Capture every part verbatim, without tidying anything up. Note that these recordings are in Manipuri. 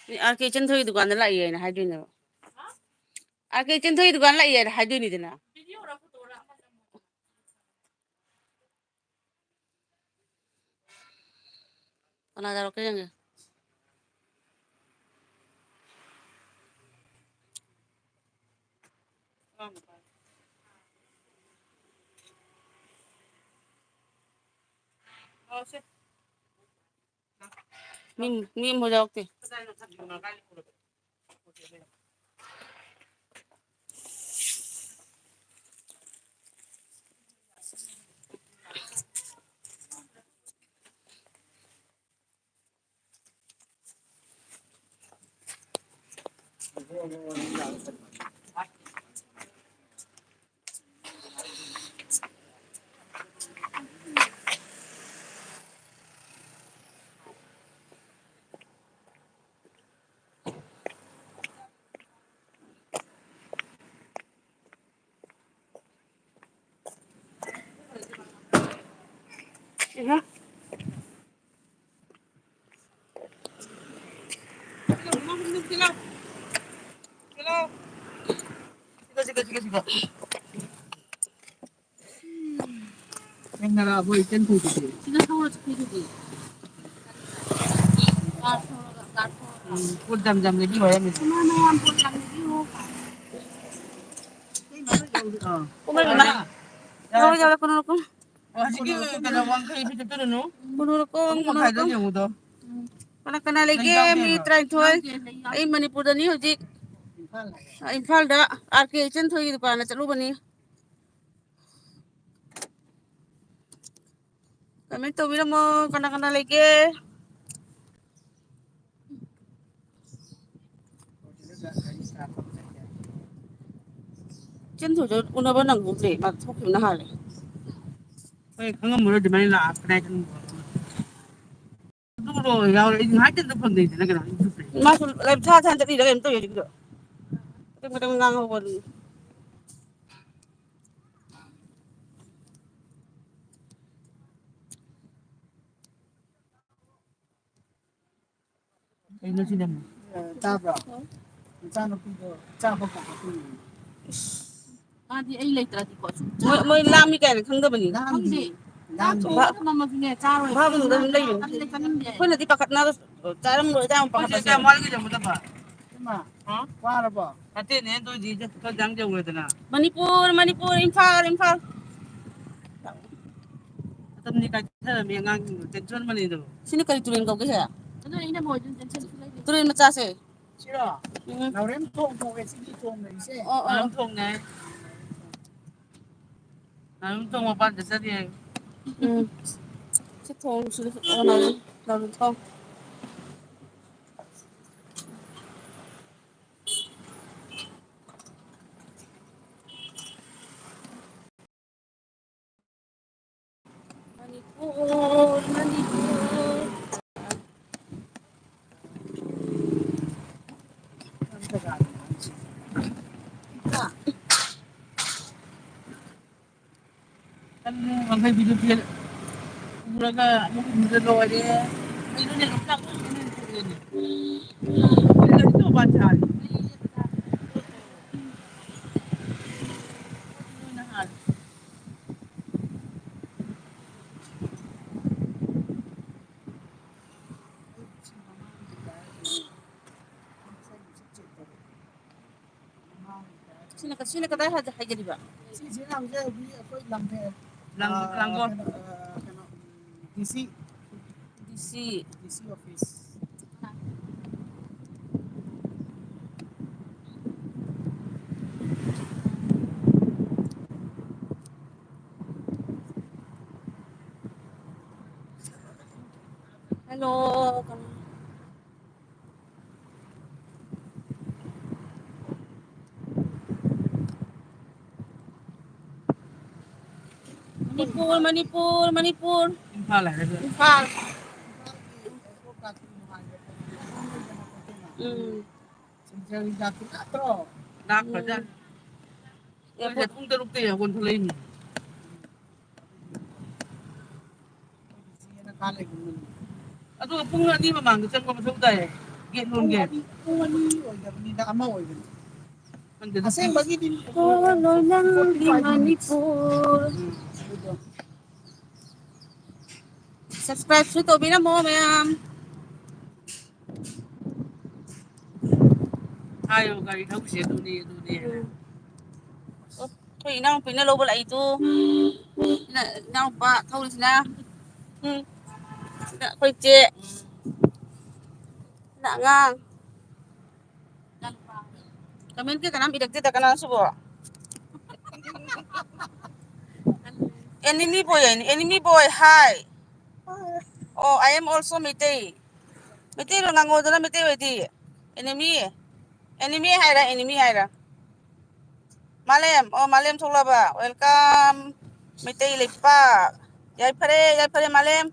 ꯑꯥꯔ ꯀꯦ ꯏꯆꯟꯊꯣꯏꯒꯤ ꯗꯨꯀꯥꯟꯗ ꯂꯥꯛꯏ ꯍꯥꯏꯅ ꯍꯥꯏꯗꯣꯏꯅꯦꯕ꯫ ꯑꯥꯔ ꯀꯦ ꯏꯆꯟꯊꯣꯏꯒꯤ ꯗꯨꯀꯥꯟ ꯂꯥꯛꯏ ꯍꯥꯏꯅ ꯍꯥꯏꯗꯣꯏꯅꯤꯗꯅ꯫ ꯀꯅꯥ ꯇꯧꯔꯛꯀꯦ ꯌꯦꯡꯒꯦ꯫ ꯃꯤ, ꯃꯤ ꯑꯃꯐꯥꯎ ꯌꯥꯎꯔꯛꯇꯦ꯫ ꯊꯦꯡꯅꯔꯛꯑꯕꯣ ꯏꯆꯟ ꯊꯣꯏꯕꯤꯗꯤ? ꯁꯤꯗ ꯊꯧꯔ ꯆꯠꯈꯤꯗꯨꯗꯤ꯫ ꯀꯥꯔ ꯊꯧꯔꯒ, ꯀꯥꯔ ꯊꯧꯔꯒ꯫ ꯎꯝ, ꯄꯣꯠ ꯌꯥꯝ ꯌꯥꯝ ꯂꯩꯕꯤꯌꯨ ꯍꯥꯏꯔꯝꯃꯤꯅꯦ꯫ ꯏꯃꯥ, ꯃꯌꯥꯝ ꯄꯣꯠ ꯌꯥꯝ ꯂꯩꯕꯤꯌꯨ꯫ ꯑꯥ꯫ ꯀꯨꯝꯍꯩ ꯃꯅꯥ꯫ ꯌꯥꯎꯔꯦ, ꯌꯥꯎꯔꯦ, ꯀꯨꯟ ꯍꯨꯝꯐꯨ꯫ ꯑꯣ, ꯍꯧꯖꯤꯛꯀꯤ ꯀꯩꯅꯣ ꯋꯥꯡꯈꯩ ꯐꯤ ꯆꯠꯇꯔꯨꯅꯨ꯫ ꯀꯨꯟ ꯍꯨꯝꯐꯨ, ꯑꯍꯨꯝ ꯀꯨꯟ ꯃꯈꯥꯏꯗ ꯍꯨꯝꯐꯨ꯫ ꯌꯦꯡꯉꯨꯗꯣ꯫ ꯀꯅꯥ ꯀꯅꯥ ꯂꯩꯒꯦ? ꯂꯩ ꯌꯥꯎꯗꯦ ꯃꯤ ꯍꯥꯏꯕ꯫ ꯇꯔꯥꯅꯤꯊꯣꯏ꯫ ꯑꯩ ꯃꯅꯤꯄꯨꯔꯗꯅꯤ ꯍꯧꯖꯤꯛ꯫ ꯏꯝꯐꯥꯜꯗ ꯑꯥꯔ ꯀꯦ ꯏꯆꯟꯊꯣꯏꯒꯤ ꯗꯨꯀꯥꯟꯗ ꯆꯠꯂꯨꯕꯅꯤ꯫ ꯀꯃꯦꯟ ꯇꯧꯕꯤꯔꯝꯃꯣ, ꯀꯅꯥ ꯀꯅꯥ ꯂꯩꯒꯦ? ꯏꯆꯟ ꯊꯣꯏꯗꯣ ꯎꯅꯕ ꯅꯪꯍꯧꯗ꯭ꯔꯦ, ꯃꯥ ꯊꯣꯛꯈꯤꯕꯅ ꯍꯥꯜꯂꯦ꯫ ꯍꯣꯏ, ꯈꯪꯉꯝꯃꯔꯣꯏ ꯑꯗꯨꯃꯥꯏꯅ ꯂꯥꯛꯄꯅꯦ ꯍꯥꯏ ꯈꯪꯕ꯫ ꯑꯗꯨꯒ ꯌꯥꯎꯔꯦ, ꯑꯩꯗꯤ ꯉꯥꯏꯍꯥꯛꯇꯪꯗ ꯐꯪꯗꯦꯗꯅ ꯀꯩꯅꯣ, ꯑꯩꯗꯤ ꯊꯣꯛꯇ꯭ꯔꯦ꯫ ꯃꯥꯁꯨ ꯂꯥꯏꯞ ꯊꯥ ꯊꯥꯅ ꯆꯠꯂꯤꯔ ꯀꯩꯅꯣ ꯇꯧꯋꯦ ꯍꯧꯖꯤꯛꯀꯤꯗꯣ꯫ ꯃꯇꯪ ꯃꯇꯪ ꯉꯥꯡꯍꯧꯕꯅꯤ꯫ ꯀꯩꯅꯣ ꯁꯤꯅ? ꯑ, ꯇꯥꯕ꯭ꯔꯣ? ꯃꯆꯥꯅꯨꯄꯤꯗꯣ ꯆꯥꯕ ꯀꯧꯔꯛꯇꯣꯏꯅꯦ꯫ ꯃꯥꯗꯤ ꯑꯩ ꯂꯩꯇ꯭ꯔꯗꯤꯀꯣ ꯁꯨꯝ ꯃꯣꯏ, ꯃꯣꯏ ꯂꯥꯝꯃꯤ ꯀꯥꯏꯅ ꯈꯪꯗꯕꯅꯤ꯫ ꯂꯥꯝꯗꯦ꯫ ꯈꯪꯗꯦ꯫ ꯆꯥꯛ ꯂꯥꯝꯗꯦ꯫ ꯊꯣꯡꯉꯒ ꯊꯝꯃꯝꯃꯁꯨꯅꯦ, ꯆꯥꯔꯣꯏ꯫ ꯚꯥꯕ ꯑꯗꯨꯝ ꯂꯩꯕꯅꯤ꯫ ꯆꯥꯅꯤꯡꯗꯦ, ꯆꯥꯅꯤꯡꯗꯦ꯫ ꯑꯩꯈꯣꯏꯅꯗꯤ ꯄꯥꯈꯠꯅꯕ ꯆꯥꯔꯝꯂꯣꯏ ꯀꯥꯏꯅ ꯄꯥꯈꯠꯄꯁꯦ꯫ ꯀꯌꯥꯝ ꯋꯥꯠꯂꯤꯒꯦ ꯌꯦꯡꯉꯨꯗꯕ? ꯏꯃꯥ, ꯍꯥ? ꯋꯥꯔꯕꯣ? ꯅꯠꯇꯦꯅꯦ, ꯑꯗꯨ ꯑꯣꯏꯗꯤ ꯈꯔ ꯌꯥꯝ ꯌꯧꯔꯦꯗꯅ꯫ ꯃꯅꯤꯄꯨꯔ, ꯃꯅꯤꯄꯨꯔ, ꯏꯝꯐꯥꯜ, ꯏꯝꯐꯥꯜ꯫ ꯃꯇꯝꯗꯤ ꯀꯥꯏꯊꯔꯝꯃꯤ ꯑꯉꯥꯡꯁꯤꯡꯗꯣ, ꯇꯦꯟꯁꯟ ꯃꯅꯤꯗꯣ꯫ ꯁꯤꯅ ꯀꯔꯤ ꯇꯨꯔꯦꯟ ꯀꯧꯒꯦ ꯁꯦ? ꯑꯗꯨꯅ ꯑꯩꯅ ꯃꯣꯏꯗ ꯇꯦꯟꯁꯟ ꯂꯩꯇꯦ꯫ ꯇꯨꯔꯦꯟ ꯃꯆꯥꯁꯦ꯫ ꯁꯤꯔꯣ? ꯎꯝ꯫ ꯅꯥꯎꯔꯦꯝ ꯊꯣꯡ ꯀꯧꯋꯦ ꯁꯤꯒꯤ ꯊꯣꯡꯗꯣ ꯏꯆꯦ꯫ ꯑꯣ, ꯑꯣ, ꯅꯥꯎꯔꯦꯝ ꯑꯣ꯫ ꯊꯣꯡꯅꯦ꯫ ꯅꯥꯎꯔꯦꯝ ꯊꯣꯡ ꯃꯄꯥꯟ ꯆꯠꯆꯔꯤ꯫ ꯎꯝ꯫ ꯁꯤ ꯊꯣꯡꯁꯤꯗ ꯑꯣ, ꯅꯥꯎꯔꯦꯝ, ꯅꯥꯎꯔꯦꯝ ꯊꯣꯡ꯫ ꯃꯅꯤꯄꯨꯔ, ꯃꯅꯤꯄꯨꯔ꯫ ꯋꯥꯡꯈꯩ ꯐꯤꯗꯨ ꯐꯦꯜ ꯎꯔꯒ ꯑꯃꯨꯛ ꯎꯔꯒ ꯂꯣꯏꯔꯦ꯫ ꯀꯩꯅꯣꯅꯦ, ꯂꯣꯛꯇꯥꯛ ꯂꯣꯝꯗꯅ ꯍꯦꯟꯅ ꯊꯣꯛꯑꯦꯅꯦ꯫ ꯀꯔꯤ ꯇꯧꯕ ꯁꯥꯔꯤ? ꯅꯣꯏꯅ ꯍꯥꯟꯅ꯫ ꯁꯤꯅ ꯀ-, ꯁꯤꯅ ꯀꯗꯥꯏ ꯍꯥꯏ-, ꯍꯥꯏꯒꯗꯣꯏꯕ? ꯁꯤꯁꯤꯅ ꯍꯧꯖꯤꯛ ꯍꯧꯖꯤꯛ ꯑꯩꯈꯣꯏ ꯂꯝꯐꯦꯜ, ꯂꯥꯡ-, ꯑꯥ, ꯂꯥꯡꯒꯣꯜ꯫ ꯀꯩꯅꯣ, ꯑꯥ, ꯀꯩꯅꯣ, ꯎꯝ, ꯗꯤ ꯁꯤ꯫ ꯗꯤ ꯁꯤ꯫ ꯗꯤ ꯁꯤ ꯑꯣꯐꯤꯁ꯫ ꯍꯦꯜꯂꯣ꯫ ꯃꯅꯤꯄꯨꯔ, ꯃꯅꯤꯄꯨꯔ, ꯃꯅꯤꯄꯨꯔ꯫ ꯏꯝꯐꯥꯜ ꯍꯥꯏꯔꯒ꯫ ꯏꯝꯐꯥꯜ꯫ ꯎꯝ꯫ ꯁꯦꯟꯇ꯭ꯔꯦꯜꯒꯤ ꯖꯥꯇꯤ ꯅꯠꯇ꯭ꯔꯣ? ꯂꯥꯛꯈ꯭ꯔꯖꯥꯠꯅꯤ꯫ ꯎꯝ꯫ ꯑꯩꯈꯣꯏꯁꯦ ꯄꯨꯡ ꯇꯔꯨꯛꯇꯩ ꯍꯧꯒꯠꯂꯛꯏꯅꯤ꯫ ꯑꯗꯨꯒ ꯄꯨꯡ ꯑꯅꯤ ꯃꯃꯥꯡꯗ ꯆꯪꯕ ꯃꯊꯧ ꯇꯥꯏ꯫ ꯒꯦꯠ ꯂꯣꯟꯒꯦ꯫ ꯄꯨꯡ ꯑꯅꯤ ꯑꯣꯏꯗꯕꯅꯤꯗ, ꯑꯃ ꯑꯣꯏꯕꯅꯤ꯫ ꯈꯪꯗꯦꯗ꯫ ꯑꯁꯦꯡꯕꯒꯤꯗꯤ ꯀꯣ ꯂꯣꯏꯅꯪꯒꯤ ꯃꯅꯤꯄꯨꯔ꯫ ꯎꯝ, ꯑꯗꯨꯗꯣ꯫ Subscribeꯁꯨ ꯇꯧꯕꯤꯔꯝꯃꯣ ꯃꯌꯥꯝ꯫ ꯍꯥꯏꯌꯣ, ꯒꯥꯔꯤ ꯊꯧꯔꯤꯁꯦ ꯑꯗꯨꯅꯤ, ꯑꯗꯨꯅꯤ ꯍꯥꯏꯅ꯫ ꯎꯝ꯫ ꯑꯣ, ꯑꯩꯈꯣꯏ ꯏꯅꯥꯎꯅꯨꯄꯤꯅ ꯂꯧꯕ ꯂꯥꯛꯏꯗꯨ꯫ ꯏꯅꯥꯎꯅꯨꯄꯥ ꯊꯧꯔꯤꯁꯤꯅ꯫ ꯎꯝ꯫ ꯁꯤꯅ ꯑꯩꯈꯣꯏ ꯆꯦ꯫ ꯁꯤꯅ ꯑꯉꯥꯡ꯫ Comment ꯀ ꯀꯅꯥꯝ ꯏꯔꯛꯇꯦꯗ, ꯀꯅꯥꯁꯨꯕꯣ? Enemy boy ꯍꯥꯏꯅꯤ, enemy boy, hi. Oh, I am also Meitei. Meiteilon ꯉꯥꯡꯉꯣꯗꯅ, Meitei ꯑꯣꯏꯗꯤ꯫ Enemy, enemy ꯍꯥꯏꯔ, enemy ꯍꯥꯏꯔ꯫ ꯃꯥꯂꯦꯝ, ꯑꯣ, ꯃꯥꯂꯦꯝ ꯊꯣꯛꯂꯕ, welcome꯫ ꯃꯩꯇꯩ ꯂꯩꯄꯥꯛ꯫ ꯌꯥꯏꯐꯔꯦ, ꯌꯥꯏꯐꯔꯦ, ꯃꯥꯂꯦꯝ꯫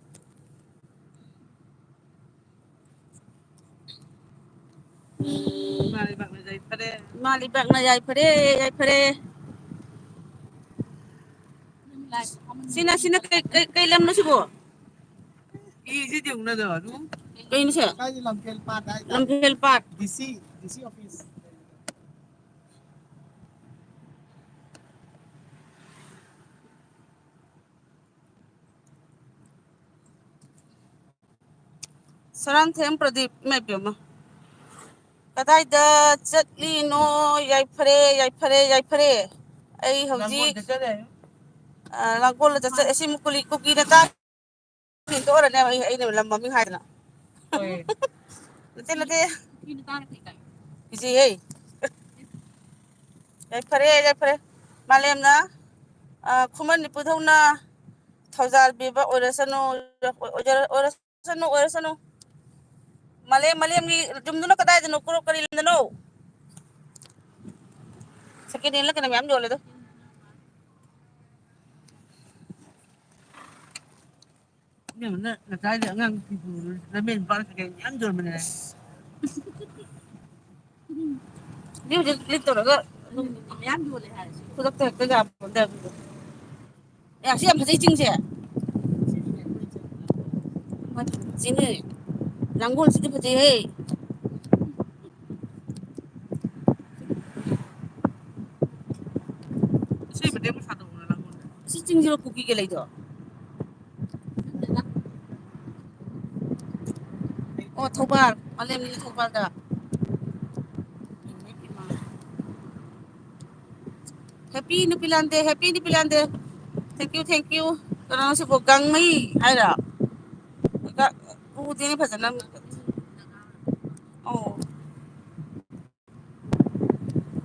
ꯏꯃꯥ ꯂꯩꯕꯥꯛꯅ ꯌꯥꯏꯐꯔꯦ꯫ ꯏꯃꯥ ꯂꯩꯕꯥꯛꯅ ꯌꯥꯏꯐꯔꯦ, ꯌꯥꯏꯐꯔꯦ꯫ ꯁꯤꯅ, ꯁꯤꯅ ꯀꯩ, ꯀꯩ, ꯀꯩ ꯂꯝꯅꯣ ꯁꯤꯕꯣ? ꯏꯁꯤꯗꯤ ꯌꯦꯡꯉꯨꯅꯗꯣ, ꯑꯗꯨ꯫ ꯀꯩꯅꯣ ꯁꯦ? ꯀꯥꯏꯗ ꯂꯝꯐꯦꯜ ꯄꯥꯠ ꯍꯥꯏ ꯇꯥꯔꯦ꯫ ꯂꯝꯐꯦꯜ ꯄꯥꯠ꯫ ꯗꯤ ꯁꯤ, ꯗꯤ ꯁꯤ office꯫ ꯁꯅꯥꯊꯦꯝ ꯄ꯭ꯔꯗꯤꯞ, ꯏꯃꯥ ꯏꯕꯦꯝꯃ꯫ ꯀꯗꯥꯏꯗ ꯆꯠꯂꯤꯅꯣ? ꯌꯥꯏꯐꯔꯦ, ꯌꯥꯏꯐꯔꯦ, ꯌꯥꯏꯐꯔꯦ꯫ ꯑꯩ ꯍꯧꯖꯤꯛ, ꯂꯥꯡꯒꯣꯜꯗ ꯆꯠꯂꯦ꯫ ꯑ, ꯂꯥꯡꯒꯣꯜꯗ ꯆꯠꯆ-, ꯑꯁꯤ ꯀꯨꯂꯤ-, ꯀꯨꯀꯤꯅ ꯇꯥꯛ-, ꯍꯦꯟꯗꯣꯛꯑꯔꯅꯦꯕ ꯑꯩ, ꯑꯩꯅ ꯂꯝ ꯃꯃꯤꯡ ꯍꯥꯏꯗꯅ꯫ ꯍꯣꯏ꯫ ꯅꯠꯇꯦ, ꯅꯠꯇꯦ꯫ ꯀꯤꯖꯩꯍꯦ꯫ ꯌꯥꯏꯐꯔꯦ, ꯌꯥꯏꯐꯔꯦ꯫ ꯃꯥꯂꯦꯝꯅ, ꯑ, ꯈꯨꯃꯟ ꯅꯤꯄꯨꯗꯧꯅ ꯊꯧꯖꯥꯜ ꯄꯤꯕ ꯑꯣꯏꯔꯁꯅꯨ, ꯑꯣꯏꯖꯔ-, ꯑꯣꯏꯔꯁꯅꯨ, ꯑꯣꯏꯔꯁꯅꯨ꯫ ꯃꯥꯂꯦꯝ, ꯃꯥꯂꯦꯝꯒꯤ ꯌꯨꯝꯗꯨꯅ ꯀꯗꯥꯏꯗꯅꯣ? ꯀꯔꯣ-, ꯀꯔꯤ ꯂꯝꯗꯅꯣ? Second hand ꯂ ꯀꯩꯅꯣ ꯃꯌꯥꯝ ꯌꯣꯜꯂꯦꯗꯣ꯫ ꯏꯕꯦꯝꯃ, ꯅ-, ꯉꯁꯥꯏꯗꯤ ꯑꯉꯥꯡ ꯐꯤ ꯄꯨꯔꯒ ꯂꯝꯕꯦꯟ ꯃꯄꯥꯟꯗ ꯀꯩꯀꯩ ꯃꯌꯥꯝ ꯌꯣꯟꯕꯅꯦ꯫ ꯍꯧꯖꯤꯛ, ꯍꯧꯖꯤꯛ ꯂꯤꯠ ꯇꯧꯔꯒ ꯑꯗꯨꯝ ꯃꯌꯥꯝ ꯌꯣꯜꯂꯦ ꯍꯥꯏꯔꯁꯨ꯫ ꯈꯨꯗꯛꯇ ꯍꯦꯛꯇ ꯌꯥꯄꯣꯟꯇꯦ ꯍꯥꯏꯕꯗꯣ꯫ ꯑꯦ, ꯑꯁꯤ ꯌꯥꯝ ꯐꯖꯩ ꯆꯤꯡꯁꯦ꯫ ꯆꯤꯡꯁꯦ꯫ ꯂꯥꯡꯒꯣꯜꯁꯤꯗꯤ ꯐꯖꯩꯍꯦ꯫ ꯆꯤꯡꯁꯤꯕꯨ ꯀꯨꯀꯤꯒ ꯂꯩꯗꯣ? ꯑꯣ, ꯊꯧꯕꯥꯜ꯫ ꯃꯥꯂꯦꯝꯅꯤꯅ ꯊꯧꯕꯥꯜꯗ꯫ ꯍꯦꯄꯤ ꯅꯨꯄꯤ ꯂꯥꯟꯗꯦ, ꯍꯦꯄꯤ ꯅꯨꯄꯤ ꯂꯥꯟꯗꯦ꯫ Thank you, thank you꯫ ꯀꯅꯥꯅꯣ ꯁꯤꯕꯣ? ꯒꯥꯡꯃꯩ ꯍꯥꯏꯔꯣ? ꯒ-, ꯎꯗꯦꯅꯦ ꯐꯖꯅ꯫ ꯑꯣ꯫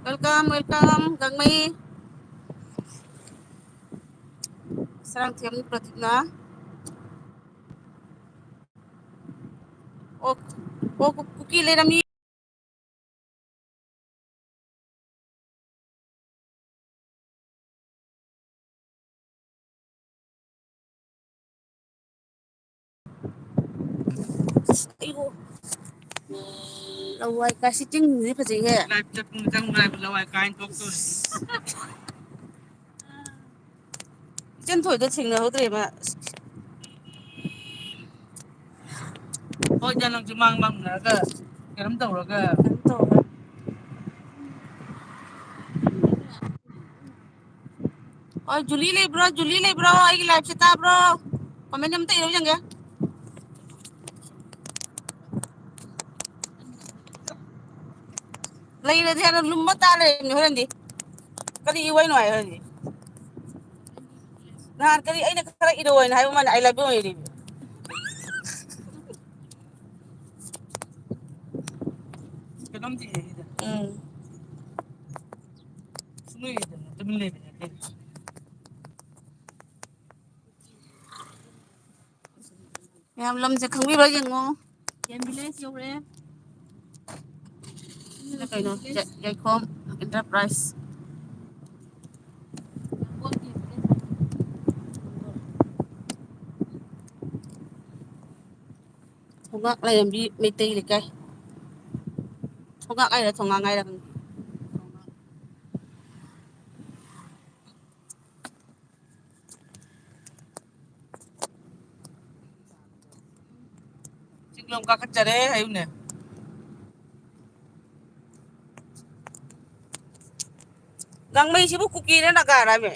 Welcome, welcome, ꯒꯥꯡꯃꯩ꯫ ꯁꯔꯥꯡꯊꯦꯝ ꯄ꯭ꯔꯗꯤꯞꯅ꯫ ꯑꯣ, ꯑꯣ, ꯀꯨ-, ꯀꯨꯀꯤ ꯂꯩꯔꯝꯃꯤ꯫ ꯑꯁ, ꯑꯩꯕꯨ ꯂꯋꯥꯏ ꯀꯥꯏ-, ꯁꯤ ꯆꯤꯡꯁꯤꯗꯤ ꯐꯖꯩꯍꯦ꯫ ꯂꯥꯏꯐꯇ ꯄꯨꯡ ꯆꯪ ꯂꯥꯏꯕ ꯂꯋꯥꯏ ꯀꯥꯏꯅ ꯇꯣꯛꯇꯣꯔꯦ꯫ ꯏꯆꯟ ꯊꯣꯏꯗꯣ ꯊꯦꯡꯅꯍꯧꯗ꯭ꯔꯦ ꯃꯥ꯫ ꯍꯣꯏꯗ, ꯅꯪꯁꯨ ꯃꯥꯡ ꯃꯥꯡꯅꯔꯒ ꯀꯩꯅꯣꯝ ꯇꯧꯔꯒ꯫ ꯀꯩꯅꯣꯝ ꯇꯧꯔꯒ꯫ ꯍꯣꯏ, ꯖꯨꯂꯤ ꯂꯩꯕ꯭ꯔꯣ? ꯖꯨꯂꯤ ꯂꯩꯕ꯭ꯔꯣ? ꯑꯩꯒꯤ liveꯁꯦ ꯇꯥꯕ꯭ꯔꯣ? Comment ꯑꯝꯇ ꯏꯔꯧ ꯌꯦꯡꯒꯦ꯫ ꯂꯩꯔꯗꯤ ꯍꯥꯏꯅ ꯂꯨꯝꯃ ꯇꯥ ꯂꯩꯔꯝꯅꯤ ꯍꯣꯔꯦꯟꯗꯤ꯫ ꯀꯔꯤ ꯏꯋꯥꯏꯅꯣ ꯍꯥꯏ ꯍꯣꯔꯦꯟꯗꯤ꯫ ꯅꯍꯥꯟ ꯀꯔꯤ ꯑꯩꯅ ꯈꯔ ꯏꯔꯛꯑꯣꯅ ꯍꯥꯏꯕ ꯃꯥꯅ I love you ꯑꯣꯏꯅ ꯏꯔꯤꯕ꯫ ꯀꯩꯅꯣꯝꯗꯤ ꯏꯔꯛꯏꯗ꯫ ꯎꯝ꯫ ꯁꯨꯡꯏ ꯏꯗꯅ ꯇꯨꯃꯤꯟ ꯂꯩꯕꯅꯦ ꯑꯇꯩ꯫ ꯃꯌꯥꯝ ꯂꯝꯁꯦ ꯈꯪꯕꯤꯕ꯭ꯔꯥ ꯌꯦꯡꯉꯣ꯫ ꯀꯦꯝ ꯚꯤꯂꯦꯖ ꯌꯧꯔꯦ꯫ ꯁꯤꯅ ꯀꯩꯅꯣ? ꯌꯥꯏ-, ꯌꯥꯏꯈꯣꯝ ꯏꯟꯇꯔꯄ꯭ꯔꯥꯏꯁ꯫ ꯊꯣꯉꯥꯛ ꯂꯥꯏꯔꯦꯝꯕꯤ ꯃꯩꯇꯩ ꯂꯩꯀꯥꯏ꯫ ꯊꯣꯉꯥꯛ ꯍꯥꯏꯔ ꯊꯣꯉꯥꯡ ꯍꯥꯏꯔ ꯈꯪꯗꯦ꯫ ꯆꯤꯡꯂꯣꯝ ꯀꯥꯈꯠꯆꯔꯦ ꯍꯥꯏꯌꯨꯅꯦ꯫ ꯒꯥꯡꯃꯩꯁꯤꯕꯨ ꯀꯨꯀꯤꯔ ꯅꯥꯒꯥꯔꯃꯦ?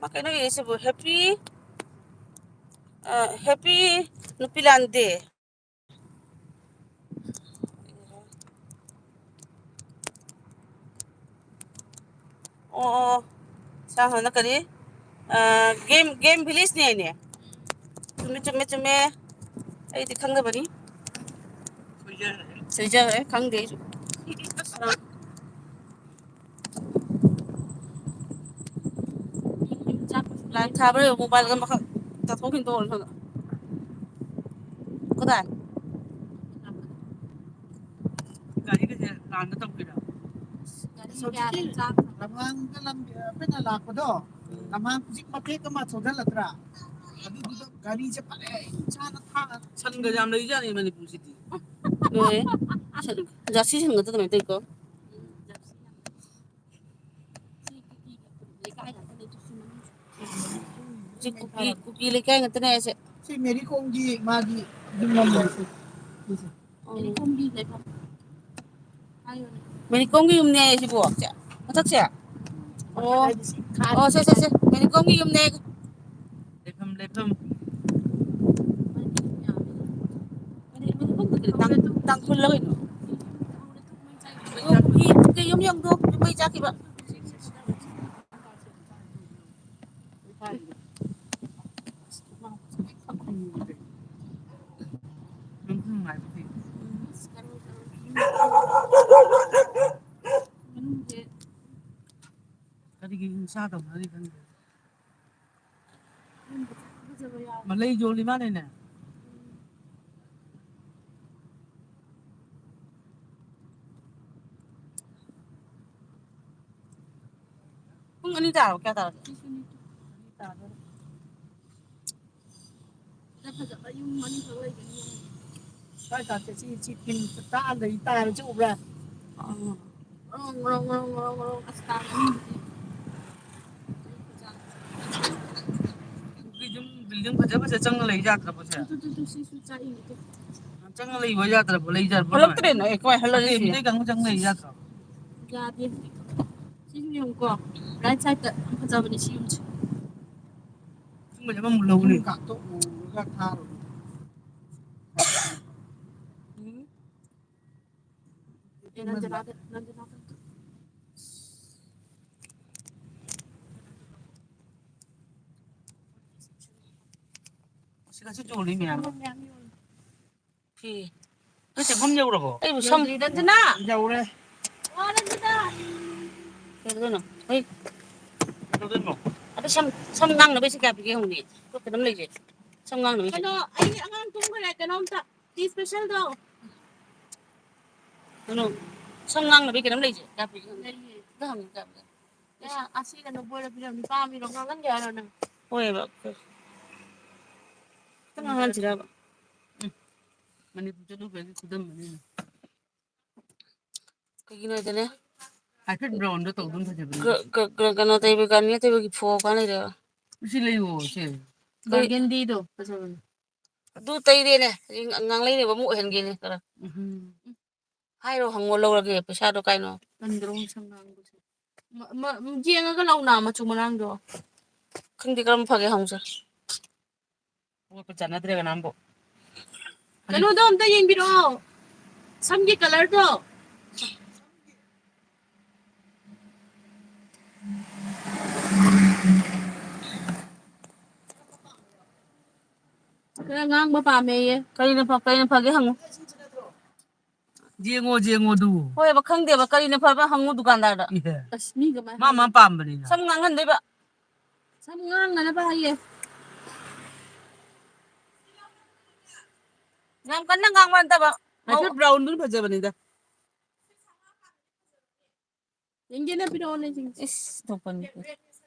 ꯃꯥ ꯀꯩꯅꯣ ꯏꯔꯤꯁꯤꯕꯨ? Happy, ꯑ, Happy ꯅꯨꯄꯤ ꯂꯥꯟꯗꯦ꯫ ꯑꯣ, ꯑꯣ, ꯑꯣ꯫ ꯁꯥ ꯍꯥꯟꯅ ꯀꯔꯤ? ꯑ, game, game village ꯅꯦ ꯍꯥꯏꯅꯦ꯫ ꯆꯨꯝꯃꯦ, ꯆꯨꯝꯃꯦ, ꯆꯨꯝꯃꯦ꯫ ꯑꯩꯗꯤ ꯈꯪꯗꯕꯅꯤ꯫ ꯁꯣꯏꯖꯈ꯭ꯔꯦ, ꯈꯪꯗꯦ ꯑꯩꯁꯨ꯫ ꯑ꯫ ꯂꯥꯏꯠ ꯊꯥꯕ꯭ꯔꯥ ꯌꯦꯡꯉꯨ, ꯃꯣꯕꯥꯏꯜꯒ ꯃꯈꯛ ꯆꯠꯊꯣꯛꯈꯤꯅ ꯇꯧꯔꯅꯤ ꯈꯪꯉ-, ꯀꯗꯥꯏ? ꯒꯥꯔꯤꯒꯁꯦ ꯂꯥꯟꯗ ꯇꯧꯕꯤꯔꯣ? ꯒꯥꯔꯤ ꯍꯧꯖꯤꯛꯀꯤ ꯀꯌꯥ ꯆꯥꯛ ꯂꯝꯍꯥꯡꯗ ꯂꯝꯕꯤ ꯑꯩꯈꯣꯏꯅ ꯂꯥꯛꯄꯗꯣ, ꯎꯝ꯫ ꯂꯝꯍꯥꯡ ꯍꯧꯖꯤꯛ ꯃꯇꯦꯛ ꯑꯃ ꯊꯧꯖꯤꯜꯂꯛꯇ꯭ꯔꯥ? ꯑꯗꯨꯗꯨꯗ ꯒꯥꯔꯤꯁꯦ ꯄꯔꯦꯡ ꯁꯥꯅ ꯊꯥ-, ꯁꯟꯒ ꯌꯥꯝ ꯂꯩꯖꯥꯠꯅꯤ ꯃꯅꯤꯄꯨꯔꯁꯤꯗꯤ꯫ ꯂꯣꯏꯔꯦ꯫ ꯁꯟ-, ꯖꯔꯁꯤ ꯁꯟ ꯉꯥꯛꯇ ꯑꯗꯨꯃꯥꯏꯅ ꯇꯧꯏꯀꯣ꯫ ꯁꯤ ꯀꯨꯀꯤ, ꯀꯨꯀꯤ ꯂꯩꯀꯥꯏ ꯉꯥꯛꯇꯅꯦ ꯍꯥꯏꯁꯦ꯫ ꯁꯤ ꯃꯦꯔꯤ ꯀꯣꯝꯒꯤ ꯃꯥꯒꯤ ꯌꯨꯝ ꯑꯃ ꯂꯩ꯫ ꯁꯤ, ꯁꯤꯁꯦ꯫ ꯃꯦꯔꯤ ꯀꯣꯝꯒꯤ ꯂꯩꯐꯝ꯫ ꯃꯦꯔꯤ ꯀꯣꯝꯒꯤ ꯌꯨꯝꯅꯦ ꯁꯤꯕꯣ? ꯁꯦ, ꯃꯊꯛꯁꯦ? ꯑꯣ꯫ ꯃꯊꯛ ꯍꯥꯏꯗꯤ ꯁꯤ ꯈꯥ-, ꯑꯣ, ꯁꯦ, ꯁꯦ, ꯁꯦ꯫ ꯃꯦꯔꯤ ꯀꯣꯝꯒꯤ ꯌꯨꯝꯅꯦ꯫ ꯂꯩꯐꯝ, ꯂꯩꯐꯝ꯫ ꯇꯥꯡ-, ꯇꯥꯡꯈꯨꯜꯂ ꯀꯩꯅꯣ? ꯑꯣ, ꯀꯨꯀꯤ, ꯀꯨꯀꯤ ꯌꯨꯝ ꯌꯦꯡꯗꯣ, ꯃꯩ ꯆꯥꯛꯈꯤꯕ꯫ ꯀꯔꯤꯒꯤ ꯍꯤꯡꯁꯥ ꯇꯧꯅꯔꯤ ꯈꯪꯗꯦ꯫ ꯃꯂꯩ ꯌꯣꯜꯂꯤ ꯃꯥꯅꯦꯅꯦ꯫ ꯄꯨꯡ ꯑꯅꯤ ꯇꯥꯔꯕ? ꯀꯌꯥ ꯇꯥꯔꯒꯦ? ꯁꯤꯗ ꯐꯖꯕ ꯌꯨꯝ ꯑꯅꯤꯈꯛ ꯂꯩꯕꯅꯤ꯫ ꯁ꯭ꯋꯥꯏ ꯀꯥꯁꯦ ꯁꯤ, ꯁꯤ ꯇꯤꯟ ꯇꯥꯛꯑ ꯂꯩ ꯇꯥꯔꯁꯤ ꯎꯕ꯭ꯔꯥ? ꯑꯥ꯫ ꯉꯧꯔꯣꯛ, ꯉꯧꯔꯣꯛ, ꯉꯧꯔꯣꯛ, ꯉꯧꯔꯣꯛ꯫ ꯑꯁ, ꯇꯥꯡ ꯑꯅꯤꯗꯨꯗꯤ꯫ ꯅꯨꯄꯤ ꯌꯨꯝ building ꯐꯖ ꯐꯖ ꯆꯪꯉ ꯂꯩ ꯌꯥꯗ꯭ꯔꯕꯣ ꯁꯦ? ꯇꯨ, ꯇꯨ, ꯇꯨ, ꯁꯤꯁꯨ ꯆꯥꯛꯏꯅꯦ, ꯇꯨ꯫ ꯆꯪꯉ ꯂꯩꯕ ꯌꯥꯗ꯭ꯔꯕꯣ? ꯂꯩ ꯌꯥꯗ꯭ꯔꯕꯣ? ꯊꯣꯛꯂꯛꯇ꯭ꯔꯦꯅ, ꯑꯦ, ꯀꯃꯥꯏ ꯍꯜꯂꯛꯏ ꯑꯇꯩ ꯁꯤ? ꯑꯇꯩ ꯀꯥꯡꯕꯨ ꯆꯪ ꯂꯩ ꯌꯥꯗ꯭ꯔꯣ? ꯌꯥꯗꯦ꯫ ꯁꯤꯁꯨ ꯌꯦꯡꯉꯨꯀꯣ꯫ Right sideꯇ ꯌꯥꯝ ꯐꯖꯕꯅꯦ ꯁꯤ ꯌꯨꯝꯁꯦ꯫ ꯑꯃꯃꯨꯛ ꯂꯧꯅꯤ꯫ ꯀꯥꯞꯊꯣꯛꯎꯔꯒ ꯊꯥꯔꯨ꯫ ꯎꯝ꯫ ꯑꯦ, ꯅꯟꯖꯅꯥꯗ, ꯅꯟꯖꯅꯥꯗ꯫ ꯁꯤ ꯉꯁꯤ ꯆꯣꯜꯂꯤ ꯃꯌꯥꯝ꯫ ꯃꯌꯥꯝ ꯌꯣꯜꯂꯤ꯫ ꯐꯤ꯫ ꯅꯣꯏ ꯆꯦꯐꯝ ꯌꯧꯔꯕꯣ? ꯑꯩꯕꯨ ꯁꯝ ꯌꯧꯗ꯭ꯔꯤ, ꯔꯟꯖꯅꯥ! ꯌꯧꯔꯦ꯫ ꯑꯣ, ꯔꯟꯖꯅꯥ! ꯀꯩꯗꯧꯗꯣꯏꯅꯣ? ꯍꯣꯏ꯫ ꯀꯩꯗꯧꯗꯣꯏꯅꯣ? ꯑꯗꯣ ꯁꯝ, ꯁꯝ ꯉꯥꯡꯅꯕꯩꯁꯦ ꯀꯌꯥ ꯄꯤꯒꯦ ꯍꯪꯉꯨꯅꯦ꯫ ꯑꯩꯈꯣꯏ ꯀꯩꯅꯣꯝ ꯂꯩꯁꯦ꯫ ꯁꯝ ꯉꯥꯡꯅꯕꯩꯁꯦ꯫ ꯀꯩꯅꯣ, ꯑꯩ ꯑꯉꯥꯡ ꯇꯨꯝꯈ꯭ꯔꯦ, ꯀꯩꯅꯣꯝꯇ꯫ ꯇꯤ specialꯗꯣ꯫ ꯀꯩꯅꯣ, ꯁꯝ ꯉꯥꯡꯅꯕꯩ ꯀꯩꯅꯣꯝ ꯂꯩꯁꯦ꯫ ꯀꯌꯥ ꯄꯤꯒꯦ ꯍꯪꯉꯨꯅꯦ꯫ ꯂꯩꯌꯦ꯫ ꯑꯝꯇ ꯍꯪꯉꯨ, ꯀꯌꯥ ꯄꯤꯒꯦ? ꯑꯦ, ꯑꯁꯤ ꯀꯩꯅꯣ ꯕꯣꯏꯗ ꯄꯤꯔꯝꯅꯤ, ꯄꯥꯝꯃꯤꯔꯣ? ꯉꯥꯡꯍꯟꯒꯦ ꯍꯥꯏꯔꯣ ꯅꯪ? ꯍꯣꯏꯕ꯫ ꯈꯤꯇꯪ ꯉꯥꯡꯍꯟꯁꯤꯔꯕ? ꯎꯝ꯫ ꯃꯅꯤꯄꯨꯔ ꯆꯠꯂꯨꯕꯒꯤ ꯈꯨꯗꯝ ꯑꯅꯤꯅꯤ꯫ ꯀꯩꯒꯤꯅꯣ ꯍꯥꯏꯗꯅꯦ? ꯍꯥꯏꯐꯦꯠ brownꯗꯣ ꯇꯧꯗꯧ ꯐꯖꯕꯅꯤ꯫ ꯀ-, ꯀ-, ꯀ-, ꯀꯩꯅꯣ ꯇꯩꯕ, ꯒꯥꯔꯅꯤꯌꯔ ꯇꯩꯕꯒꯤ ꯐꯣꯛ ꯀꯥꯟ ꯂꯩꯔꯦꯕ꯫ ꯁꯤ ꯂꯩꯌꯣ, ꯁꯦ꯫ ꯀꯩ? Burgundyꯗꯣ ꯐꯖꯕꯅꯤ꯫ ꯑꯗꯨ ꯇꯩꯔꯦꯅꯦ, ꯍꯧꯖꯤꯛ ꯉꯥꯡꯂꯩꯅꯕ ꯑꯃꯨꯛ ꯑꯣꯏꯍꯟꯒꯦꯅꯦ ꯈꯔ꯫ ꯎꯝ꯫ ꯍꯥꯏꯔꯣ, ꯍꯪꯉꯣ, ꯂꯧꯔꯒꯦ꯫ ꯄꯩꯁꯥꯗꯣ ꯀꯥꯏꯅꯣ? ꯇꯟꯗ꯭ꯔꯣ ꯁꯝ ꯉꯥꯡꯕꯁꯦ? ꯃ-, ꯃ-, ꯌꯦꯡꯉꯒ ꯂꯧꯅ ꯃꯆꯨ ꯃꯔꯥꯡꯗꯣ꯫ ꯈꯪꯗꯦ, ꯀꯔꯝꯕ ꯐꯒꯦ ꯍꯪꯉꯨꯁꯦ꯫ ꯄꯣꯠꯄꯨ ꯆꯠꯅꯗ꯭ꯔꯦ ꯀꯅꯥꯝꯕꯨ꯫ ꯀꯩꯅꯣꯗꯣ ꯑꯝꯇ ꯌꯦꯡꯕꯤꯔꯛꯑꯣ꯫ ꯁꯝꯒꯤ colourꯗꯣ꯫ ꯈꯔ ꯉꯥꯡꯕ ꯄꯥꯝꯃꯦꯌꯦ꯫ ꯀꯔꯤꯅ ꯐ-, ꯀꯔꯤꯅ ꯐꯒꯦ ꯍꯪꯉꯨ꯫ ꯌꯦꯡꯉꯣ, ꯌꯦꯡꯉꯣ ꯑꯗꯨ꯫ ꯍꯣꯏꯕ, ꯈꯪꯗꯦꯕ, ꯀꯔꯤꯅ ꯐꯕ ꯍꯪꯉꯨ ꯗꯨꯀꯥꯟꯗꯥꯔꯗ꯫ ꯏꯍꯦ꯫ ꯑꯁ, ꯃꯤ ꯀꯃꯥꯏ ꯃꯥ ꯍꯥꯏꯅꯤ? ꯃꯥ ꯄꯥꯝꯕꯅꯤꯅ꯫ ꯁꯝ ꯉꯥꯡꯍꯟꯗꯣꯏꯕ꯫ ꯁꯝ ꯉꯥꯡꯅꯅꯕ ꯍꯥꯏꯌꯦ꯫ ꯌꯥꯝ ꯀꯟꯅ ꯉꯥꯡꯕ ꯅꯠꯇꯕ꯫ ꯍꯥꯏꯐꯦꯠ brownꯗꯨꯅ ꯐꯖꯕꯅꯤꯗ꯫ ꯌꯦꯡꯒꯦꯅꯦ, ꯄꯤꯔꯛꯑꯣꯅꯦ, ꯌꯦꯡꯒꯦ꯫ ꯏꯁ, ꯇꯣꯛꯄꯅꯤ꯫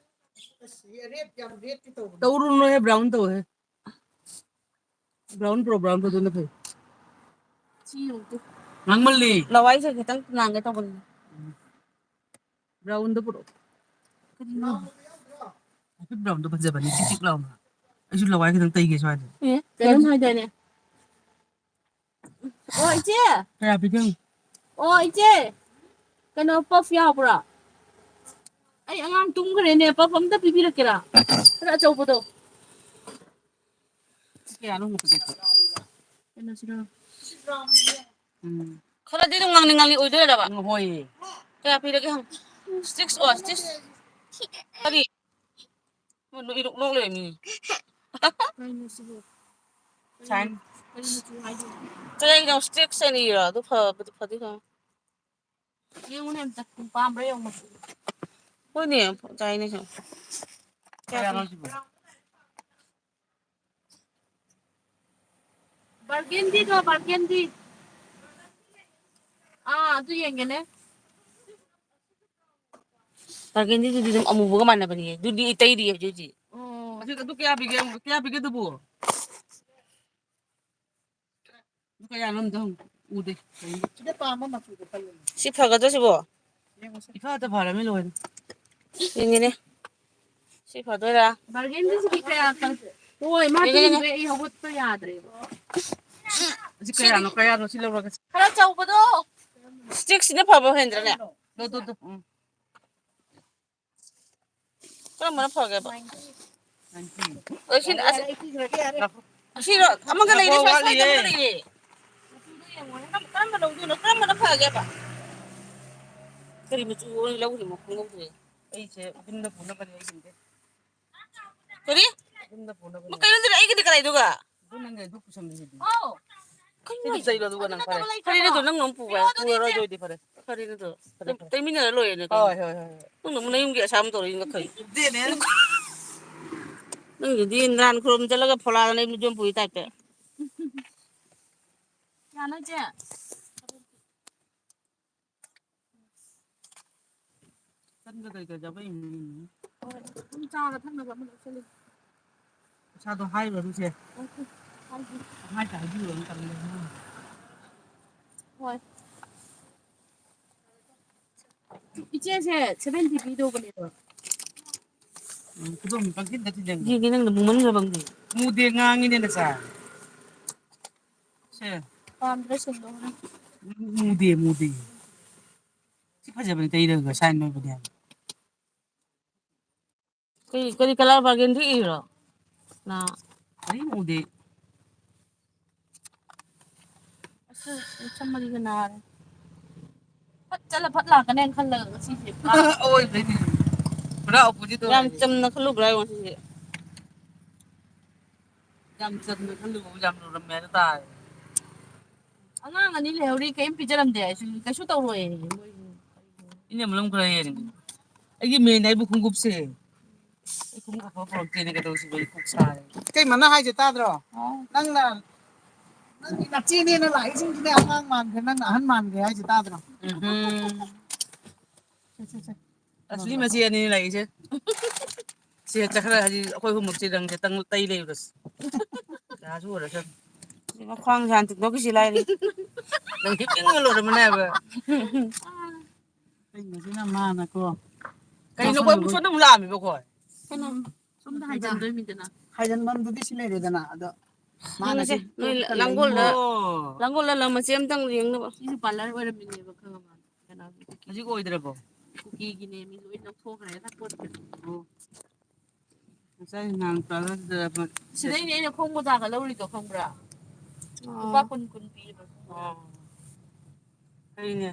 ꯑꯁ, red ꯌꯥꯝ redꯀꯤ ꯇꯧꯕꯅꯦ꯫ ꯇꯧꯔꯨꯅꯨꯍꯦ, brown ꯇꯧꯍꯦ꯫ Brown ꯄꯨꯔꯛꯑꯣ, brown ꯄꯨꯔꯛꯑꯣ, ꯑꯗꯨꯅ ꯐꯩ꯫ ꯁꯤ ꯌꯦꯡꯉꯨ꯫ ꯉꯥꯡꯃꯜꯂꯤ꯫ ꯂꯋꯥꯏꯁꯦ ꯈꯤꯇꯪ ꯉꯥꯡꯒꯦ ꯇꯧꯕꯅꯤ꯫ Brownꯗꯣ ꯄꯨꯔꯛꯑꯣ꯫ ꯀꯔꯤꯅꯣ? ꯍꯥꯏꯐꯦꯠ brownꯗꯣ ꯐꯖꯕꯅꯤ, ꯆꯤꯛ ꯆꯤꯛ ꯂꯥꯎꯅ꯫ ꯑꯩꯁꯨ ꯂꯋꯥꯏ ꯈꯤꯇꯪ ꯇꯩꯒꯦ ꯁ꯭ꯋꯥꯏꯗ꯫ ꯑꯦ, ꯀꯩꯅꯣꯝ ꯍꯥꯏꯗꯥꯏꯅꯦ? ꯑꯣ, ꯏꯆꯦ! ꯀꯌꯥ ꯄꯤꯒꯦ ꯍꯪꯉꯨ꯫ ꯑꯣ, ꯏꯆꯦ! ꯀꯩꯅꯣ, puff ꯌꯥꯎꯕ꯭ꯔꯣ? ꯑꯩ ꯑꯉꯥꯡ ꯇꯨꯝꯈ꯭ꯔꯦꯅꯦ, puff ꯑꯝꯇ ꯄꯤꯕꯤꯔꯛꯀꯦꯔꯥ? ꯈꯔ ꯑꯆꯧꯕꯗꯣ꯫ ꯀꯌꯥꯅꯣ ꯍꯪꯉꯛꯄꯗꯨꯕꯣ? ꯀꯩꯅꯣꯁꯤꯔꯣ? ꯎꯝ꯫ ꯈꯔꯗꯤ ꯑꯗꯨꯝ ꯉꯥꯡꯂꯤ ꯉꯥꯡꯂꯤ ꯑꯣꯏꯗꯣꯏꯔꯕ? ꯎꯝ, ꯍꯣꯏꯌꯦ꯫ ꯀꯌꯥ ꯄꯤꯔꯒꯦ ꯍꯪꯉꯨ꯫ Six ꯑꯣ, six꯫ ꯀꯔꯤ? ꯅꯣꯛ-, ꯅꯣꯛ ꯂꯩꯔꯝꯃꯤꯅꯦ꯫ ꯀꯩꯅꯣ ꯁꯤꯕꯨ? ꯁꯥꯏꯟ꯫ ꯀꯩ ꯃꯆꯨ ꯍꯥꯏꯗꯣꯏꯅꯣ? ꯀꯩꯅꯣ, six ꯍꯥꯏꯅ ꯏꯔꯣ? ꯑꯗꯨ ꯐꯕꯗꯤ ꯐꯗꯤ ꯐꯕ꯫ ꯌꯦꯡꯉꯨꯅꯦ ꯑꯝꯇ, ꯄꯥꯝꯕ꯭ꯔꯥ ꯌꯦꯡꯉꯨ ꯃꯆꯨ꯫ ꯍꯣꯏꯅꯦ, ꯆꯥꯏꯅꯦ ꯁꯨꯝ꯫ ꯀꯌꯥꯅꯣ ꯁꯤꯕꯣ? Burgundy ꯗꯣ, burgundy꯫ ꯑꯥ, ꯑꯗꯨ ꯌꯦꯡꯒꯦꯅꯦ꯫ Burgundy ꯗꯨꯗꯤ ꯑꯗꯨꯝ ꯑꯃꯨꯕꯒ ꯃꯥꯟꯅꯕꯅꯤꯌꯦ꯫ ꯑꯗꯨꯗꯤ ꯏꯇꯩꯗꯤ ꯍꯧꯖꯤꯛ ꯍꯧꯖꯤꯛ꯫ ꯑꯣ꯫ ꯑꯗꯨ, ꯑꯗꯨ ꯀꯌꯥ ꯄꯤꯒꯦ? ꯀꯌꯥ ꯄꯤꯒꯦ ꯑꯗꯨꯕꯨ? ꯑꯗꯨ ꯀꯌꯥꯅꯣ ꯑꯝꯇ ꯍꯪꯉꯨ꯫ ꯎꯗꯦ꯫ ꯁꯤꯗ ꯄꯥꯝꯕ ꯃꯆꯨꯗꯣ ꯈꯜꯂꯣꯅꯦ꯫ ꯁꯤ ꯐꯒꯗ꯭ꯔꯣ ꯁꯤꯕꯣ? ꯏꯐꯗ ꯐꯔꯃꯤ ꯂꯣꯏꯔꯦ꯫ ꯌꯦꯡꯒꯦꯅꯦ꯫ ꯁꯤ ꯐꯗꯣꯏꯔꯥ? Burgundy ꯁꯤꯗꯤ ꯀꯌꯥ ꯀꯟ-, ꯍꯣꯏ, ꯃꯥ ꯌꯦꯡꯒꯦ, ꯌꯦꯡꯒꯦ꯫ ꯇꯨꯝꯗ꯭ꯔꯦ, ꯑꯩ ꯍꯧꯒꯠꯄ ꯌꯥꯗ꯭ꯔꯦꯕ꯫ ꯑꯁꯤ ꯀꯌꯥꯅꯣ, ꯀꯌꯥꯅꯣ ꯁꯤ ꯂꯧꯔꯒ? ꯈꯔ ꯆꯧꯕꯗꯣ꯫ Six ꯁꯤꯅ ꯐꯕ ꯍꯦꯟꯗ꯭ꯔꯅꯦ? ꯗꯣ, ꯗꯣ, ꯗꯣ꯫ ꯎꯝ꯫ ꯀꯔꯝꯕꯅ ꯐꯒꯦꯕ? ꯑꯦ, ꯁꯤ, ꯑꯁꯤ, ꯑꯁꯤꯔꯣ? ꯑꯃꯒ ꯂꯩꯔꯦ, ꯉꯥꯏꯈꯣ, ꯁ꯭ꯋꯥꯏ ꯁ꯭ꯋꯥꯏꯗ ꯋꯥꯠꯂꯤꯌꯦ꯫ ꯑꯃꯒ ꯂꯩꯔꯦ꯫ ꯀꯔꯝꯕ ꯂꯧꯗꯣꯏꯅꯣ? ꯀꯔꯝꯕꯅ ꯐꯒꯦꯕ? ꯀꯔꯤ ꯃꯆꯨ ꯑꯣꯏꯅ ꯂꯧꯔꯤꯅꯣ ꯈꯪꯍꯧꯗ꯭ꯔꯦ꯫ ꯑꯩꯁꯦ ꯌꯨꯝꯗ ꯄꯨꯅꯕꯅꯦ ꯑꯩꯒꯤꯗꯤ꯫ ꯀꯔꯤ? ꯌꯨꯝꯗ ꯄꯨꯅꯕꯅꯦ꯫ ꯀꯩꯅꯣꯗꯨꯗꯤ ꯑꯩꯒꯤꯗꯤ ꯀꯗꯥꯏꯗꯨꯒ? ꯑꯗꯨ ꯅꯪꯒꯤ ꯑꯗꯨ ꯄꯨꯁꯟꯕꯤꯗꯨꯗꯤ꯫ ꯑꯣ꯫ ꯀꯩꯅꯣ ꯁꯤꯗꯤ ꯍꯥꯏꯁꯤꯕꯣ? ꯆꯩꯔꯣ ꯑꯗꯨꯒ ꯅꯪ ꯐꯔꯦ꯫ ꯐꯔꯦ ꯅꯠꯇ꯭ꯔꯣ ꯅꯪ ꯑꯃꯨꯛ ꯄꯨꯕ? ꯄꯨꯔꯔꯣꯏ ꯑꯗꯨ ꯑꯣꯏꯗꯤ ꯐꯔꯦ꯫ ꯐꯔꯦ ꯅꯠꯇ꯭ꯔꯣ? ꯐꯔꯦ, ꯐꯔꯦ꯫ ꯇꯩꯃꯤꯟꯅꯔ ꯂꯣꯏꯔꯦꯅꯦ ꯀꯩꯅꯣ꯫ ꯍꯣꯏ, ꯍꯣꯏ, ꯍꯣꯏ, ꯍꯣꯏ꯫ ꯅꯪꯅ ꯑꯃꯨꯛ ꯅꯌꯨꯝꯒꯤ ꯑꯁꯥꯝ ꯇꯧꯔꯛꯏꯅ ꯀꯩ? ꯑꯗꯨꯅꯦ꯫ ꯅꯪꯒꯤꯗꯤ ꯅꯔꯥꯟ ꯈꯨꯔꯨꯝ ꯆꯠꯂꯒ ꯐꯣꯂꯥꯗ ꯅꯌꯨꯝ ꯄꯨꯏ ꯇꯥꯏꯞꯇ꯫ ꯌꯥꯅꯣ ꯆꯦ? ꯆꯟꯒ ꯀꯩ ꯀꯩ ꯆꯥꯕ ꯌꯦꯡꯅꯤꯡꯉꯤ꯫ ꯍꯣꯏ, ꯑꯗꯨꯝ ꯆꯥꯒ ꯊꯛꯅꯕ ꯑꯃ ꯂꯧꯁꯜꯂꯨ꯫ ꯄꯩꯁꯥꯗꯣ ꯍꯥꯏꯔꯨꯔꯅꯨꯁꯦ꯫ ꯑꯣꯀꯦ, ꯍꯥꯏꯒꯦ꯫ ꯄꯪꯍꯥꯏꯇ ꯍꯥꯏꯕꯤꯔꯨꯔꯅꯨ, ꯇꯜꯂꯦ ꯑꯉꯥꯡ꯫ ꯍꯣꯏ꯫ ꯏꯆꯦꯁꯦ seventy ꯄꯤꯗꯧꯕꯅꯦꯕ꯫ ꯎꯝ, ꯈꯨꯗꯣꯝ ꯄꯪꯊꯤꯟꯗ ꯊꯤꯟꯖꯟꯒꯦ꯫ ꯌꯦꯡꯒꯦ, ꯅꯪꯅ ꯃꯨꯃꯟꯈ꯭ꯔꯕ ꯈꯪꯗꯦ꯫ ꯃꯨꯗꯦ, ꯉꯥꯡꯉꯤꯅꯦ ꯅꯆꯥ꯫ ꯁꯦ꯫ ꯄꯥꯝꯗ꯭ꯔꯦ ꯁꯤꯟꯗꯣꯛꯑꯣ꯫ ꯃꯨꯗꯦ, ꯃꯨꯗꯦ꯫ ꯁꯤ ꯐꯖꯕꯅꯤ ꯇꯩꯔꯒ ꯁꯥꯏꯟ ꯑꯣꯏꯕꯅꯦ ꯍꯥꯏꯕ꯫ ꯀꯔꯤ, ꯀꯔꯤ colour burgundy ꯏꯔꯣ? ꯅ꯫ ꯑꯩ ꯃꯨꯗꯦ꯫ ꯁꯝ ꯃꯔꯤꯒ ꯅꯥꯔꯦ꯫ ꯐꯠ ꯆꯠꯂ ꯐꯠ ꯂꯥꯛꯀꯅꯦꯅ ꯈꯜꯂꯒ ꯉꯁꯤꯁꯦ ꯄꯨꯔꯥ ꯑꯣꯏꯕꯩꯅꯦ꯫ ꯄꯨꯔꯥ opposite ꯌꯥꯝ ꯑꯣꯏꯔꯦ꯫ ꯆꯝꯅ ꯈꯜꯂꯨꯕ꯭ꯔꯥ ꯌꯦꯡꯉꯣ ꯁꯤꯁꯦ꯫ ꯌꯥꯝ ꯆꯝꯅ ꯈꯜꯂꯨꯕ ꯌꯥꯝ ꯂꯨꯔꯝꯃꯦ ꯍꯥꯏꯗꯣ ꯇꯥꯔꯦ꯫ ꯑꯉꯥꯡ ꯑꯅꯤ ꯂꯩꯍꯧꯔꯤ, ꯀꯔꯤꯝ ꯄꯤꯖꯔꯝꯗꯦ ꯍꯥꯏꯁꯨ ꯀꯩꯁꯨ ꯇꯧꯔꯣꯏ ꯃꯣꯏ꯫ ꯏꯅꯦ ꯃꯨꯂꯝ ꯈꯔ ꯍꯦꯟꯒꯦ꯫ ꯑꯩꯒꯤ main ꯑꯩꯕꯨ ꯈꯣꯡꯎꯞꯁꯦ꯫ ꯑꯩ ꯈꯣꯡꯎꯞ ꯑꯐꯕ ꯄꯨꯔꯛꯇꯦꯅꯦ ꯀꯩꯗꯧꯁꯤꯕ ꯑꯩ ꯀꯣꯛ ꯁꯥꯔꯦ꯫ ꯏꯇꯩꯃꯅ ꯍꯥꯏꯁꯦ ꯇꯥꯗ꯭ꯔꯣ? ꯍꯥꯎ꯫ ꯅꯪꯅ, ꯅꯪꯒꯤ ꯅꯆꯦꯅꯦꯅ ꯂꯥꯛꯏꯁꯤꯡꯁꯤꯅꯦ ꯑꯉꯥꯡ ꯃꯥꯟꯈ꯭ꯔꯦ, ꯅꯪꯅ ꯑꯍꯟ ꯃꯥꯟꯈ꯭ꯔꯦ ꯍꯥꯏꯁꯦ ꯇꯥꯗ꯭ꯔꯣ? ꯎꯝꯍꯨꯝ꯫ ꯁꯦ, ꯁꯦ, ꯁꯦ꯫ ꯑꯁꯂꯤ ꯃꯆꯦ ꯑꯅꯤꯅꯦ ꯂꯥꯛꯏꯁꯦ꯫ ꯁꯤ ꯆꯠꯈ꯭ꯔ ꯍꯥꯏꯗꯤ ꯑꯩꯈꯣꯏ ꯑꯍꯨꯝꯃꯛꯁꯦ ꯔꯪꯁꯦ ꯇꯪ-, ꯇꯩ ꯂꯩꯔꯨꯔꯁꯤ꯫ ꯌꯥꯁꯨ ꯑꯣꯏꯔꯁꯅꯨ꯫ ꯃꯈ꯭ꯋꯥꯡ ꯁꯥꯟ ꯇꯤꯡꯊꯣꯛꯈꯤꯁꯤ ꯂꯥꯏꯔꯤ꯫ ꯅꯪ ꯍꯤꯞꯅꯤꯡꯕ ꯂꯣꯏꯔꯕꯅꯦ ꯍꯥꯏꯕ꯫ ꯑꯩꯅꯁꯤꯅ ꯃꯥꯅꯀꯣ꯫ ꯀꯩꯅꯣ ꯑꯩꯈꯣꯏ ꯑꯃꯨꯛ ꯁꯣꯝꯗ ꯑꯃꯨꯛ ꯂꯥꯛꯑꯝꯃꯤꯕ ꯑꯩꯈꯣꯏ? ꯀꯩꯅꯣ? ꯁꯣꯝꯗ ꯍꯥꯏꯖꯟꯗꯣꯏꯃꯤꯗꯅ꯫ ꯍꯥꯏꯖꯟꯐꯝꯗꯨꯗꯤ ꯁꯤ ꯂꯩꯔꯦꯗꯅ, ꯑꯗꯣ ꯃꯥꯅ ꯌꯦꯡꯉꯁꯦ, ꯁꯤ ꯅꯣꯏ ꯂꯥꯡꯒꯣꯜꯗ, ꯑꯣ꯫ ꯂꯥꯡꯒꯣꯜꯗ ꯂꯝ ꯃꯆꯦ ꯑꯝꯇꯪ ꯌꯦꯡꯅꯕ꯫ ꯁꯤꯁꯨ parlour ꯑꯣꯏꯔꯝꯃꯤꯅꯦꯕ, ꯈꯪꯉꯕ? ꯀꯩꯅꯣꯒꯤ ꯀꯨꯀꯤ-, ꯍꯧꯖꯤꯛ ꯑꯣꯏꯗ꯭ꯔꯕꯣ? ꯀꯨꯀꯤꯒꯤꯅꯦ, ꯃꯤ ꯂꯣꯏ ꯂꯧꯊꯣꯛꯈ꯭ꯔꯦ, ꯂꯣꯏ ꯄꯣꯠꯈ꯭ꯔꯦ꯫ ꯑꯣ꯫ ꯉꯁꯥꯏ ꯅꯍꯥꯟ parlourꯗ ꯑꯃ ꯁꯤꯗꯩꯅꯦ ꯑꯩꯅ ꯈꯣꯡ ꯃꯣꯖꯥꯒ ꯂꯧꯔꯤꯗꯣ, ꯈꯪꯕ꯭ꯔꯥ? ꯑꯣ꯫ ꯂꯨꯄꯥ ꯀꯨꯟ, ꯀꯨꯟ ꯄꯤꯌꯦꯕ꯫ ꯑꯣ꯫ ꯑꯩꯅꯦ,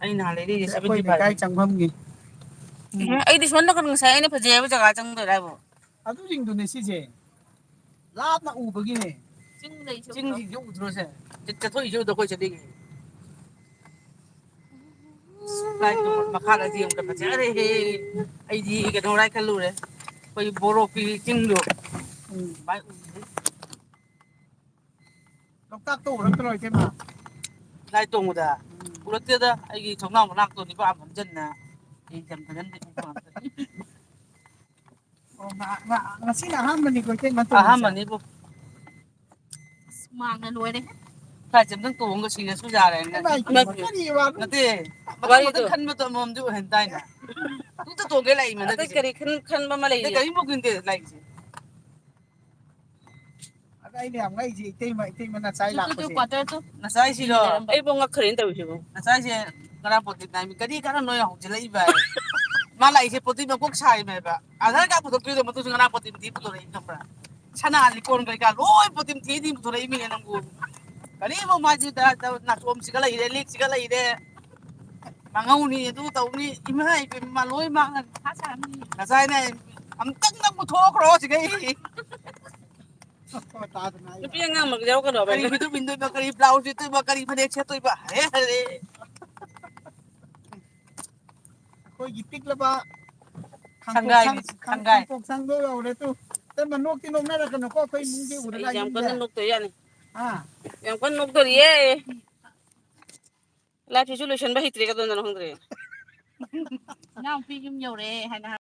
ꯑꯩ ꯅꯍꯥꯟ ꯂꯩꯔꯛꯏꯁꯦ ꯑꯩꯈꯣꯏ seventy five꯫ ꯂꯩꯀꯥꯏ ꯆꯪꯐꯝꯒꯤ꯫ ꯎꯝ, ꯑꯩꯗꯤ ꯁꯣꯝ ꯅꯥꯀꯟ ꯉꯁꯥꯏ ꯑꯩꯅ ꯐꯖꯩ ꯍꯥꯏꯕ ꯖꯒꯥ ꯆꯪꯗꯣꯏꯔꯥ ꯍꯥꯏꯕꯣ? ꯑꯗꯨꯁꯤꯡꯗꯨꯅꯦ ꯁꯤꯁꯦ꯫ ꯂꯥꯞꯅ ꯎꯕꯒꯤꯅꯦ꯫ ꯆꯤꯡ ꯂꯩ ꯁꯣꯝꯗ꯫ ꯆꯤꯡꯁꯤꯡꯁꯦ ꯎꯗ꯭ꯔꯣ ꯁꯦ? ꯆꯠ-, ꯆꯠꯊꯣꯛꯏꯁꯦ ꯎꯗ꯭ꯔꯣ ꯑꯩꯈꯣꯏ ꯁꯤꯗꯒꯤ? ꯂꯥꯏ ꯇꯣꯡꯕ ꯃꯈꯥꯗꯗꯤ ꯑꯃꯨꯛꯀ ꯐꯖꯔꯦꯍꯦ꯫ ꯑꯩꯗꯤ ꯀꯩꯅꯣ ꯔꯥꯏ ꯈꯜꯂꯨꯔꯦ꯫ ꯑꯩꯈꯣꯏ ꯕꯣꯔꯣꯛꯀꯤ ꯆꯤꯡꯗꯣ꯫ ꯎꯝ꯫ ꯑꯗꯨꯃꯥꯏꯅ ꯎꯏꯌꯦ꯫ ꯂꯣꯛꯇꯥꯛꯇ ꯎꯔꯛꯇ꯭ꯔꯣ, ꯏꯇꯩꯃ? ꯂꯥꯏ ꯇꯣꯡꯕꯗ? ꯎꯝ꯫ ꯎꯔꯛꯇꯦꯗ꯫ ꯑꯩꯒꯤ ꯊꯣꯡꯅꯥꯎ ꯃꯅꯥꯛꯇꯣ ꯅꯤꯄꯥ ꯐꯝꯖꯟꯅ ꯌꯦꯡꯖꯟ ꯈꯣꯠꯆꯟꯕꯤ ꯊꯣꯛꯄ ꯉꯥꯛꯇꯅꯤ꯫ ꯑꯣ, ꯉ-, ꯉ-, ꯉꯁꯤꯅ ꯑꯍꯥꯟꯕꯅꯤꯀꯣ, ꯏꯇꯩꯃ ꯇꯣꯡꯉꯤꯁꯦ? ꯑꯍꯥꯟꯕꯅꯤꯕꯨ꯫ ꯑꯁ, ꯍꯨꯃꯥꯡꯅ ꯂꯣꯏꯔꯦ꯫ ꯐ꯭ꯂꯥꯏꯠꯁꯦ ꯑꯝꯇꯪ ꯇꯣꯡꯉꯒ ꯁꯤꯔꯁꯨ ꯌꯥꯔꯦꯅ꯫ ꯏꯃꯥꯏ ꯄꯦꯝꯃ, ꯀꯔꯤ ꯋꯥꯅꯣ? ꯅꯠꯇꯦ, ꯃꯊꯪ ꯋꯥꯔꯤꯗꯣ꯫ ꯃꯊꯪ ꯈꯟꯕꯗꯣ ꯑꯃꯃꯝꯗꯤ ꯑꯣꯏꯍꯟ ꯇꯥꯏꯅ꯫ ꯑꯗꯨꯝꯇ ꯇꯣꯡꯒꯦ ꯂꯥꯛꯏ ꯑꯇꯩ ꯃꯊꯛꯀꯤꯁꯦ꯫ ꯀꯔꯤ ꯈꯟ-, ꯈꯟꯕ ꯑꯃ ꯑꯇꯩ ꯂꯩꯔꯤ? ꯀꯔꯤꯝ ꯄꯨꯈꯤꯗꯦ ꯂꯥꯛꯏꯁꯦ꯫ ꯑꯗ ꯑꯩꯅ ꯌꯥꯝ ꯉꯛꯏꯁꯦ ꯏꯇꯩꯃ, ꯏꯇꯩꯃ ꯅꯆꯥꯏ ꯇꯨ, ꯇꯨ, ꯇꯨ, ꯂꯥꯛꯄꯁꯦ꯫ Quarter ꯇꯨ꯫ ꯅꯆꯥꯏꯁꯤꯔꯣ? ꯑꯩꯕꯨ ꯉꯛꯈ꯭ꯔꯦꯅ ꯇꯧꯔꯤꯁꯤꯕꯨ꯫ ꯅꯆꯥꯏꯁꯦ ꯉꯔꯥꯡ ꯄꯣꯠꯇꯤ ꯅꯥꯏꯃꯤ꯫ ꯀꯔꯤ ꯀꯥꯟꯅ ꯅꯣꯏ ꯍꯧꯖꯤꯜꯂꯛꯏꯕ? ꯃꯥ ꯂꯥꯛꯏꯁꯦ ꯄꯣꯠꯇꯤ ꯃꯀꯣꯛ ꯁꯥꯏꯃꯦꯕ꯫ ꯑꯙꯥꯔ card ꯄꯨꯊꯣꯛꯇꯣꯏꯗꯣ ꯃꯇꯨꯁꯨ ꯉꯔꯥꯡ ꯄꯣꯠꯇꯤ ꯃꯇꯤ ꯄꯨꯊꯣꯔꯛꯏ ꯈꯪꯕ꯭ꯔꯥ? ꯁꯅꯥ ꯂꯤꯛꯀꯣꯟ ꯀꯩꯀꯥ ꯂꯣꯏ ꯄꯣꯠꯇꯤ ꯃꯇꯤ ꯄꯨꯊꯣꯔꯛꯏꯃꯤꯅꯦ ꯅꯪꯕꯨ꯫ ꯀꯔꯤꯕꯨ ꯃꯥꯗꯤ ꯅꯥꯆꯣꯝꯁꯤꯒ ꯂꯩꯔꯦ, ꯂꯤꯛꯁꯤꯒ ꯂꯩꯔꯦ, ꯃꯉꯧꯅꯤ, ꯑꯗꯨ ꯇꯧꯅꯤ, ꯏꯃꯥ ꯏꯕꯦꯝꯃ ꯂꯣꯏ ꯃꯥꯡꯉꯅꯤ꯫ ꯃꯊꯥ ꯁꯥꯔꯝꯅꯤ꯫ ꯉꯁꯥꯏꯅꯦ, ꯑꯝꯇꯪ ꯅꯪ ꯄꯨꯊꯣꯛꯈ꯭ꯔꯣ ꯁꯤꯒ ꯑꯩ꯫ ꯅꯨꯄꯤ ꯑꯉꯥꯡ ꯃꯛ ꯌꯥꯎꯔꯛꯀꯅꯣ ꯀꯔꯤ ꯍꯥꯏꯕ꯫ ꯐꯤꯗꯨꯝ ꯏꯟꯗꯣꯏꯕ, ꯀꯔꯤ ꯕ꯭ꯂꯥꯎꯁ ꯂꯤꯠꯇꯣꯏꯕ, ꯀꯔꯤ ꯐꯅꯦꯛ ꯁꯦꯠꯇꯣꯏꯕ? ꯍꯔꯦ ꯍꯔꯦ꯫ ꯑꯩꯈꯣꯏꯒꯤ ꯄꯤꯛꯂꯕ ꯈꯥꯡꯄꯣꯛ ꯁꯪꯒꯥꯏꯅꯤ, ꯁꯪ-, ꯈꯥꯡ-, ꯁꯪꯒꯥꯏ꯫ ꯈꯥꯡꯄꯣꯛ ꯁꯪꯗꯣ ꯌꯧꯔꯦ ꯇꯨ꯫ ꯏꯇꯩꯃ, ꯅꯣꯛꯇꯤ ꯅꯣꯛꯅꯔꯛꯀꯅꯨꯀꯣ ꯑꯩꯈꯣꯏ ꯏꯃꯨꯡꯒꯤ ꯑꯁ, ꯎꯔꯒ ꯑꯩ ꯌꯥꯝ ꯌꯨꯝꯗ꯫ ꯀꯟꯅ ꯅꯣꯛꯇꯣꯏ ꯌꯥꯅꯤ꯫ ꯑꯥ꯫ ꯌꯥꯝ ꯀꯟꯅ ꯅꯣꯛꯇꯣꯔꯤꯌꯦ꯫ ꯂꯥꯏꯐꯁꯤꯁꯨ ꯂꯣꯏꯁꯟꯕ ꯍꯩꯇ꯭ꯔꯦ, ꯀꯗꯣꯝꯗꯅꯣ ꯈꯪꯗ꯭ꯔꯦ꯫ ꯏꯅꯥꯎꯄꯤ ꯌꯨꯝ ꯌꯧꯔꯦ ꯍꯥꯏꯅ